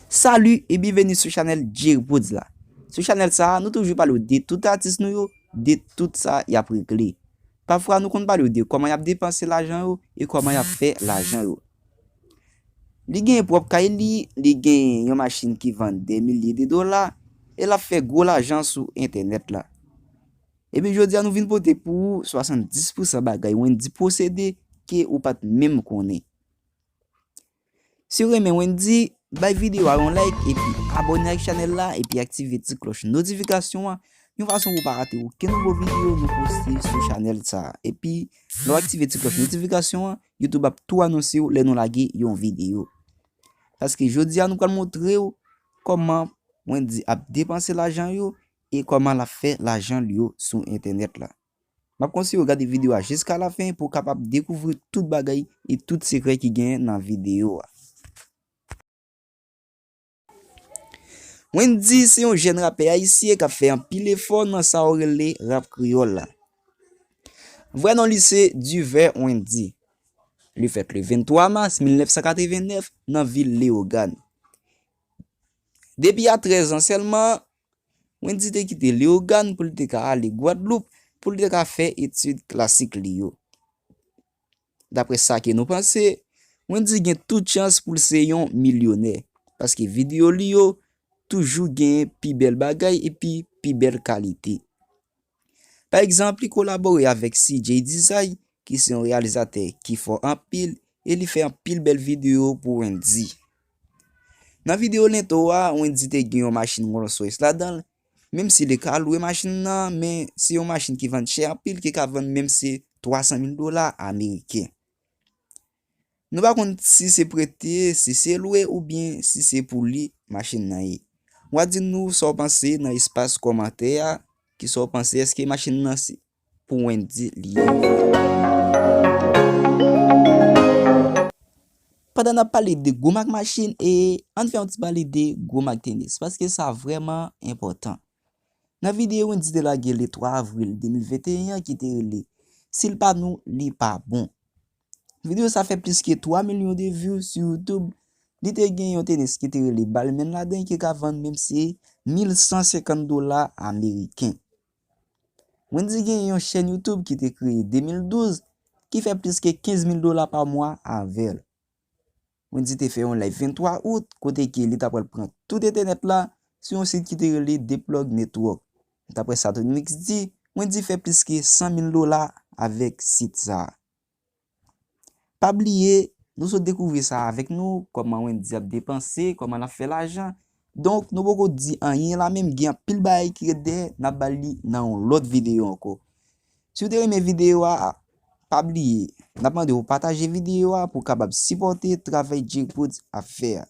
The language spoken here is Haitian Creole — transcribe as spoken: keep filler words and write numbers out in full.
Sali e byenveni sou chanèl Jerry Prodz la. Sou chanèl sa a, nou toujou pale w de tout atis nou yo, de tout sa y ap regle. Pafwa, nou konn pale w de kòman y ap depanse lajan yo e kòman y ap fè lajan yo. Li gen pwòp kay li, li gen yon machin ki vann dè milye de dola, e l ap fè gwo lajan sou entènèt la. Epi jodi a, nou vin pote pou ou swasanndis pousan bagay Wendy posede ke ou pa t menm konnen. Si w renmen Wendy, bay videyo a yon like epi abòne ak chanèl la epi aktive ti klòch notifikasyon an yon fason pou w pa rate okenn nouvo videyo nou poste sou chanèl sa a. Epi, lè w aktive ti klòch notifikasyon an, YouTube ap tou anonse w lè nou lage yon videyo. Paske jodi a, nou pral montre w kòman Wendy ap depanse lajan yo e kòman l ap fè lajan l yo sou entènèt la. M ap konseye w gade videyo a jiska lafen pou w kapab dekouvri tout bagay e tout sekrè ki genyen nan videyo a. Wendy se yon jèn rapè ayisyen k ap fè anpil efò nan sa yo rele rap kreyòl la. Vrè non li se Duver Wendy. Li fèt le venntwa mas mil nèf san katrevennnèf nan vil Leyogàn. Depi a trèz an sèlman, Wendy te kite Leyogàn pou li te ka ale Gwadloup pou li te ka fè etid klasik li yo. Daprè sa ke nou panse, Wendy gen tout chans pou l se yon milyonè, paske videyo li yo toujou gen pi bèl bagay epi pi bèl kalite. Pa egzanp, li kolabore avèk C J Design, ki se yon reyalizatè ki fò anpil, e li fè anpil bèl videyo pou Wendy. Nan videyo lento a, Wendy te gen yon machin Rolls Royce ladan l, menm si li ka lwe machin nan, men se yon machin ki vann chè anpil, ki ka vann menm se twa san mil dola ameriken. Nou pa konn si se prete, si se lwe oubyen si se pou li machin nan ye. W a di nou sa w panse nan espas kòmantè a, ki sa w panse, èske machin nan se pou Wendy li ye? Pandan n ap pale de gwo mak machin, e ann fè yon ti pale de gwo mak tenis, paske sa vrèman enpòtan. Nan videyo Wendy te lage le twa avril de mil venteyen an ki te rele Si l pa nou, li pa bon. Videyo sa fè plis ke twa milyon de view sou YouTube. Li te gen yon tenis ki te rele Balmain ladan l ki ka vann menm se mil san senkant dola ameriken. Wendy gen yon chèn YouTube ki te kreye de mil douz ki fè plis ke kenz mil dola pa mwa avè l. Wendy te fè yon live venntwa out kote ke li ta pral pran tout entènèt la sou yon sit ki te rele The Plug Network. Daprè sa Tony Mix di, Wendy fè plis ke san mil dola avèk sit sa a. Pa bliye, nou sot dekouvri sa avèk nou, kòman Wendy ap depanse, kòman l ap fè lajan. Donk, nou poko di anyen la menm, gen anpil bagay ki ret dèyè, n ap ba li nan yon lòt videyo ankò. Si w te renmen videyo a, pa bliye, n ap mande w pataje videyo a pou w kapab sipòte travay Jerry Prodz ap fè a.